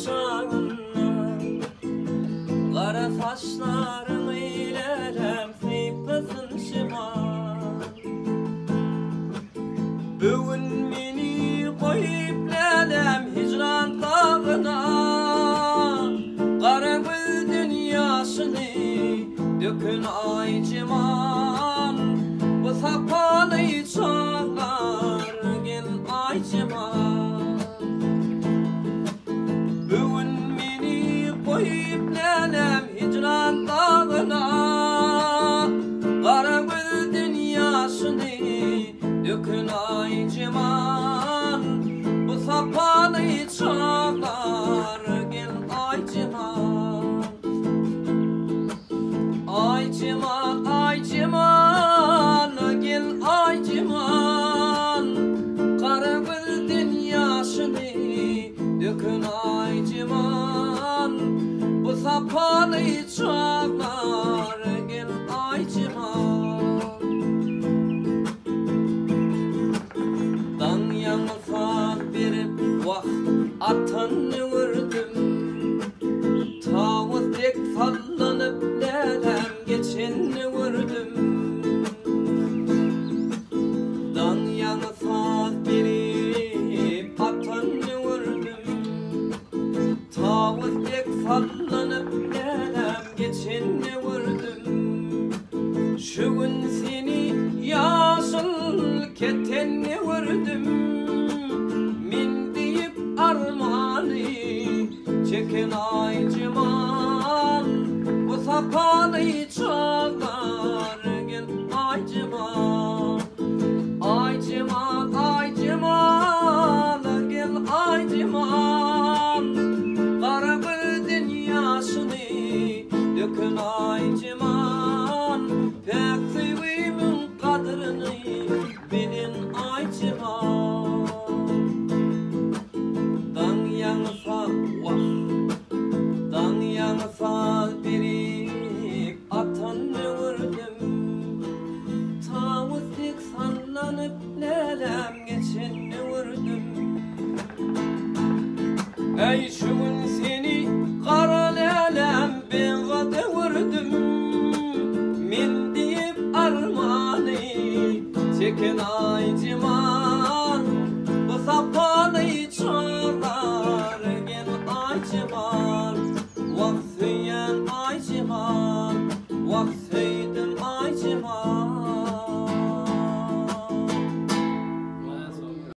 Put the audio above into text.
çagynda. Gara saçlaryňy lälem sypasyn şemal. Bu gün meni goýup lälem hijran dagyna. Gara gözden ýaşyny döken Aýjemal. Bu sapaly çaglar gel Aýjemal. Bu gün meni goýup lälem hijran dagyna. Gara gözden ýaşyny döken Aýjemal. Bu sapaly çaglar gel Aýjemal. Aýjemal, Aýjemal, gel Aýjemal. Gara gözden ýaşyny döken Aýjemal. Bu sapaly çaglar gel Aýjemal. Daň ýaňy saz berip wah atanyny gördüm. Tawus dek sallanyp läläm geçenini gördüm. Daň ýaňy saz berip atanyny gördüm. Tawus dek sallanyp läläm geçenini gördüm. Şu gün seni ýaşyl ketende gördüm. Men diýip armany çeken Aýjemal. Bu sapaly çaglar gel Aýjemal. Aýjemal, Aýjemal, gel Aýjemal. Gara gözden ýaşyny döken Aýjemal. Päk söýgimiň gadyryny bilen Aýjemal. Daň ýaňy saz, wah, daň ýaňy saz berip atan öwürdim. Tawus dek sallanyp läläm geçen öwürdim. Äý şu gün.